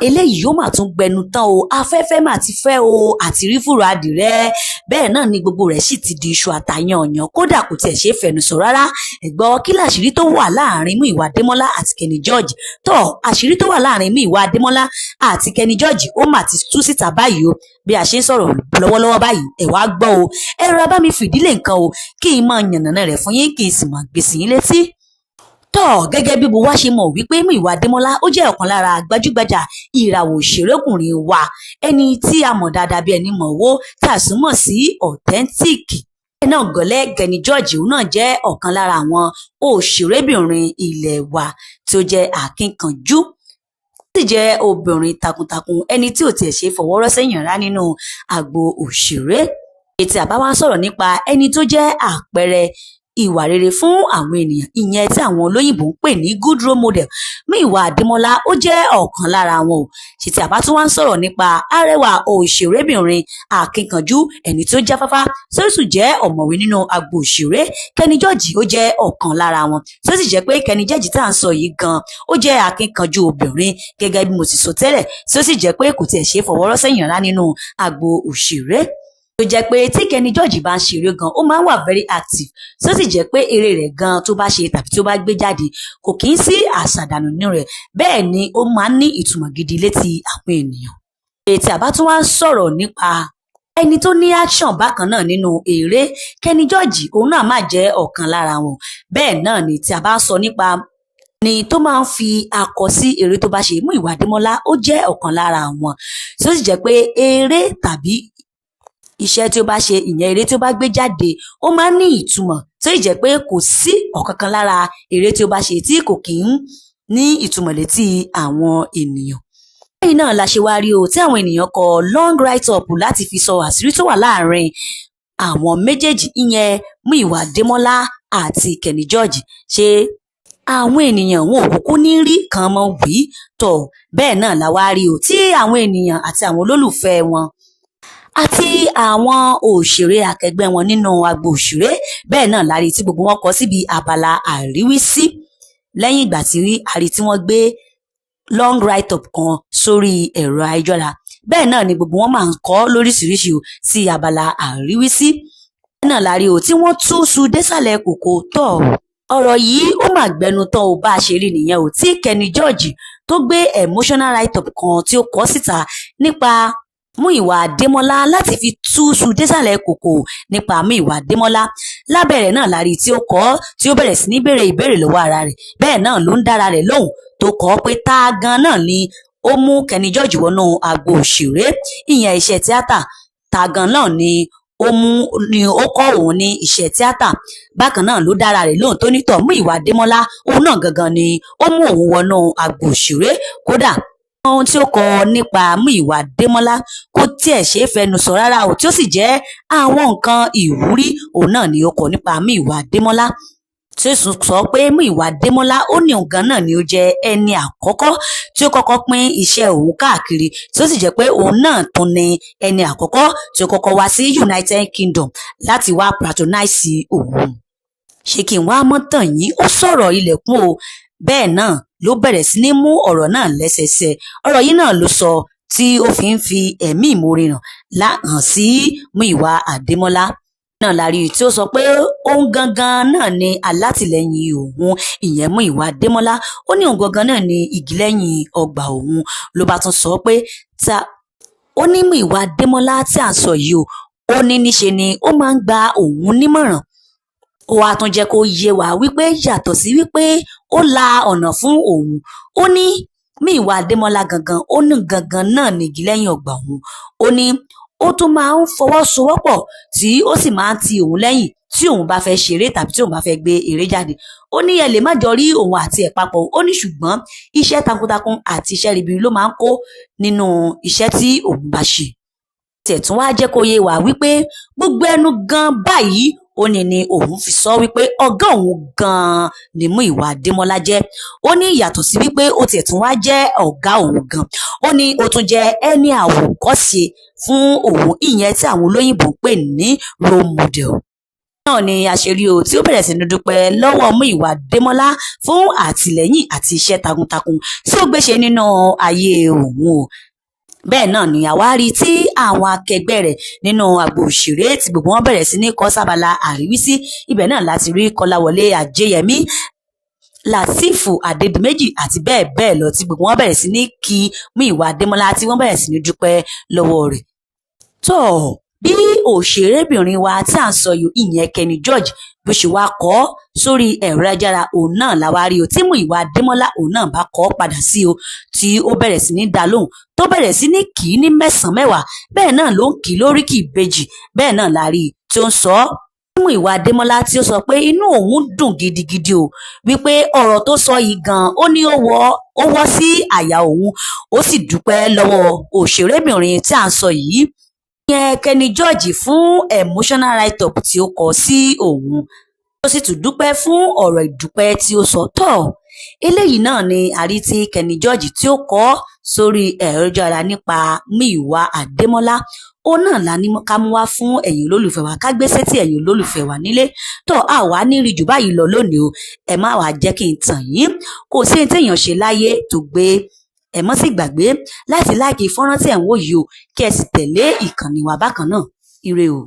Eléyìí ó mà tún gbẹnu tán o. Afẹ́fẹ́ mà ti fẹ́ o, àti rí fùrọ̀ adìrẹ. Bẹ́ẹ̀ náà ni gbogbo rẹ̀ sì ti di iṣu àtàyànyàn, kódà kò tiẹ̀ ṣeé fẹnu sọ rárá. Ẹ̀gbọ́n, kí làṣírí tó wà láàrin Múyìwá Adémọ́lá àti Kenny George? Tọ́ àṣírí tó wà láàrin Múyìwá Adémọ́lá àti Kenny George, ó mà ti tú síta báyìí o. Bí a ṣe ń sọ̀rọ̀ lọ́wọ́lọ́wọ́ báyìí, ẹ wá gbọ́ o. Ẹ rọra bá mi fìdílé nǹkan o, kí n máa yànnàná rẹ̀ fún yín, kí n sì máa gbé sí yín létí. Tọ́, gẹ́gẹ́ bí mo wá ṣe mọ̀ wípé Múyìwá Adémọ́lá, ó jẹ́ ọ̀kan lára gbajúgbajà ìràwọ̀ òṣèrékùnrin wa, ẹni tí a mọ̀ dáadáa bí ẹni mọ̀ owó, tá a sì mọ̀ sí authentic. Bẹ́ẹ̀ náà gọ́lẹ́, Kenny George, òun náà jẹ́ ọ̀kan lára àwọn òṣèrébìnrin ilẹ̀ wa tí ó jẹ́ akínkanjú, sì jẹ́ obìnrin takuntakun, ẹni tí ò tiẹ̀ ṣe fọwọ́rọ́ sẹ́yìn rárá nínú agbo òṣèré. Ètò àbá wa ń sọ̀rọ̀ nípa ẹni tó jẹ́ àpẹẹrẹ ìwà rere fún àwọn ènìyàn, ìyẹn tí àwọn olóyìnbó ń pè ní good role model, Múyìwá Adémọ́lá, ó jẹ́ ọ̀kan lára wọn o. Ṣe tí a bá tún wá ń sọ̀rọ̀ nípa arẹwà òṣèrébìnrin akínkanjú, ẹni tó jáfáfá, tó sì jẹ́ ọ̀mọ̀wé nínú agbo òṣèré, Kenny George, ó jẹ́ ọ̀kan lára wọn, tó sì jẹ́ pé Kenny George tá à ń sọ yìí gan, ó jẹ́ akínkanjú obìnrin gẹ́gẹ́ bí mo ti sọ tẹ́lẹ̀, tó sì jẹ́ pé kò tiẹ̀ ṣe é fọwọ́rọ́ sẹ́yìn rárá nínú agbo òṣèré, tó jẹ́ pé tí Kenny George bá ń ṣeré gan, ó máa ń wà very active, tó sì jẹ́ pé eré rẹ̀ gan tó bá ṣe tàbí tó bá gbé jáde, kò kí ń sí àṣàdànù nínú rẹ̀. Bẹ́ẹ̀ ni ó máa ń ní ìtumọ̀ gidi létí àwọn ènìyàn. Ètò àbá tún wá ń sọ̀rọ̀ nípa ẹni tó ní action bákan náà nínú eré, Kenny George, òun náà máa jẹ́ ọ̀kan lára wọn. Bẹ́ẹ̀ náà ni tí a bá ń sọ nípa ni tó máa ń fi akọ sí eré tó bá ṣe, Múyìwá Adémọ́lá, ó jẹ́ ọ̀kan lára wọn, tó sì jẹ́ pé eré tàbí iṣẹ́ tí ó bá ṣe, ìyẹn eré tí ó bá gbé jáde, ó máa ń ní ìtumọ̀, tó sì jẹ́ pé kò sí ọ̀kankan lára eré tí ó bá ṣe tí kò kí ń ní ìtumọ̀ létí àwọn ènìyàn. Lẹ́yìn náà la ṣe wá rí o tí àwọn ènìyàn kọ long write up láti fi sọ àṣírí tó wà láàrin àwọn méjèèjì, ìyẹn Múyìwá Adémọ́lá àti Kenny George. Ṣé àwọn ènìyàn wọn ò kúkú ní rí kan mọ́ wí tọ̀? Bẹ́ẹ̀ náà la wá rí o tí àwọn ènìyàn àti àwọn olólùfẹ́ wọn àti àwọn òṣèré akẹgbẹ́ wọn nínú agbo òṣèré, bẹ́ẹ̀ náà la rí tí gbogbo wọn kọ síbi abala àríwísí lẹ́yìn ìgbà tí a rí tí wọ́n gbé long write up kan sórí ẹ̀rọ ayélujára. Bẹ́ẹ̀ náà ni gbogbo wọn máa ń kọ lóríṣiríṣi o sí abala àríwísí. Bẹ́ẹ̀ náà la rí o tí wọ́n tú su désàlẹ̀ kòkó. Tọ̀, ọ̀rọ̀ yìí ó mà gbẹnu tán o. Bá a ṣe rí nìyẹn o tí Kenny George tó gbé emotional write up kan tí ó kọ síta nípa Múyìwá Adémọ́lá láti fi túṣu désàlẹ̀ kòkò nípa Múyìwá Adémọ́lá. Lábẹ́rẹ̀ náà la rí tí ó kọ, tí ó bẹ̀rẹ̀ sí ní béèrè ìbéèrè lọ́wọ́ ara rẹ̀. Bẹ́ẹ̀ náà ló ń dára rẹ̀ lóhùn, tó kọ pé tá gan náà ni ó mú Kenny George wọnú agbo òṣèré, ìyẹn iṣẹ́ tíátà? Tá gan náà ni ó mú ni ó kọ́ òun ní iṣẹ́ tíátà? Bákan náà ló dára rẹ̀ lóhùn, tó nítọ̀ Múyìwá Adémọ́lá, òun náà gangan ni ó mú òun wọnú agbo òṣèré. Kódà, ohun tí ó kọ nípa Múyìwá Adémọ́lá kò tiẹ̀ ṣeé fẹnu sọ rárá o, tí ó sì jẹ́ àwọn nǹkan ìwúrí, òun náà ni ó kọ nípa Múyìwá Adémọ́lá, tí ó sọ pé Múyìwá Adémọ́lá, ó ní òun gan náà ni ó jẹ́ ẹni àkọ́kọ́ tí ó kọ́kọ́ pín iṣẹ́ òun káàkiri, tí ó sì jẹ́ pé òun náà tún ni ẹni àkọ́kọ́ tí ó kọ́kọ́ wá sí United Kingdom láti wá patronize òun. Ṣé kí n wá mọ́ tàn yín? Ó sọ̀rọ̀ ilẹ̀kùn o. Bẹ́ẹ̀ náà ló bẹ̀rẹ̀ sí ní mú ọ̀rọ̀ náà lẹ́sẹẹsẹ. Ọ̀rọ̀ yìí náà ló sọ tí ó fi ń fi ẹ̀mí ìmoore hàn sí Múyìwá Adémọ́lá. Náà la rí tí ó sọ pé òun gangan náà ni alátìlẹyìn òun, ìyẹn Múyìwá Adémọ́lá. Ó ní òun gangan náà ni igi lẹ́yìn ọgbà òun. Ló bá tún sọ pé ta ó ní Múyìwá Adémọ́lá tí à ń sọ yìí o, ó ní níṣe ni ó máa ń gba òun nímọ̀ràn. Ó wáá tún jẹ́ kó yé wa wípé yàtọ̀ sí wípé ó la ọ̀nà fún òun, ó ní Múyìwá Adémọ́lá gangan, ó ní gangan náà ní igi lẹ́yìn ọgbà òun. Ó ní ó tún máa ń fọwọ́sowọ́pọ̀, tí ó sì máa ń ti òun lẹ́yìn tí òun bá fẹ́ ṣeré tàbí tí òun bá fẹ́ gbé eré jáde. Ó ní ẹ lè má jọ rí òun àti ẹ̀ papọ̀, ó ní ṣùgbọ́n iṣẹ́ takuntakun àti iṣẹ́ ribiribi ló máa ń kó nínú iṣẹ́ tí òun bá ṣe. Tẹ̀ tún wá jẹ́ kó yé wa wípé gbogbo ẹnu gan báyìí, ó ní òun fi sọ wípé ọ̀gá òun gan-an ni Múyìwá Adémọ́lá jẹ́. Ó ní yàtọ̀ sí wípé ó tiẹ̀ tún wá jẹ́ ọ̀gá òun gan, ó ní ó tún jẹ́ ẹni àwòkọ́ṣe fún òun, ìyẹn tí àwọn olóyìnbó ń pè ní role model. Náà ni àṣírí o tí ó bẹ̀rẹ̀ sí ní dúpẹ́ lọ́wọ́ Múyìwá Adémọ́lá fún àtìlẹ́yìn àti iṣẹ́ takuntakun tí ó gbé ṣe nínú ayé òun o. Bẹ́ẹ̀ náà ni àwárí tí àwọn akẹgbẹ́ rẹ̀ nínú agbo òṣèré tí gbogbo wọn bẹ̀rẹ̀ sí ní kọ sábala àríwísí. Ibẹ̀ náà láti rí Kọ́láwọlé Ajéyẹmí, Látìfù Adédìméjì àti bẹ́ẹ̀ bẹ́ẹ̀ lọ, tí gbogbo wọn bẹ̀rẹ̀ sí ní kí Múyìwá Adémọ́lá, tí wọ́n bẹ̀rẹ̀ sí ní dúpẹ́ lọ́wọ́ rẹ̀. Tó bí òṣèrébìnrin wa tí à ń sọ yìí, ìyẹn Kenny George, bó ṣe wá kọ sórí ẹ̀rọ ayélujára, òun náà làwa rí o tí Múyìwá Adémọ́lá òun náà bá kọ padà sí o, tí ó bẹ̀rẹ̀ sí ní dá lóhùn, tó bẹ̀rẹ̀ sí ní kì í ní mẹ́sàn-án mẹ́wàá. Bẹ́ẹ̀ náà ló ń kì í lóríkì ìbejì. Bẹ́ẹ̀ náà la rí i tí ó ń sọ ọ́. Múyìwá Adémọ́lá tí ó sọ pé inú òun dùn gidigidi o, wípé ọ̀rọ̀ tó sọ yìí gan, ó ní ó wọ́ sí àyà òun. Ó sì dúpẹ́ lọ́wọ́ òṣèrébìnrin tí à ń sọ yìí, ìyẹn Kenny George, fún emotional write-up tí ó kọ sí òun. Ó sì tún dúpẹ́ fún ọ̀rọ̀ ìdúpẹ́ tí ó sọ. Tọ́ eléyìí náà ni àrí tí Kenny George tí ó kọ sórí ẹ̀rọ ayélujára nípa Múyìwá Adémọ́lá. Ó náà la ní ká mú wá fún ẹ̀yin olólùfẹ́ wa, ká gbé sétí ẹ̀yin olólùfẹ́ wa nílé. Tó àwa ní rí jù báyìí lọ lónìí o. Ẹ má wàá jẹ́ kí n tàn yín, kò sí ní téèyàn ṣe láyé tó gbé. Ẹ mọ́ sì gbàgbé láti like fọ́nrán tí ẹ̀ ń wò yìí o, kí ẹ sì tẹ̀lé ìkànnì wa bákan náà. Ire o.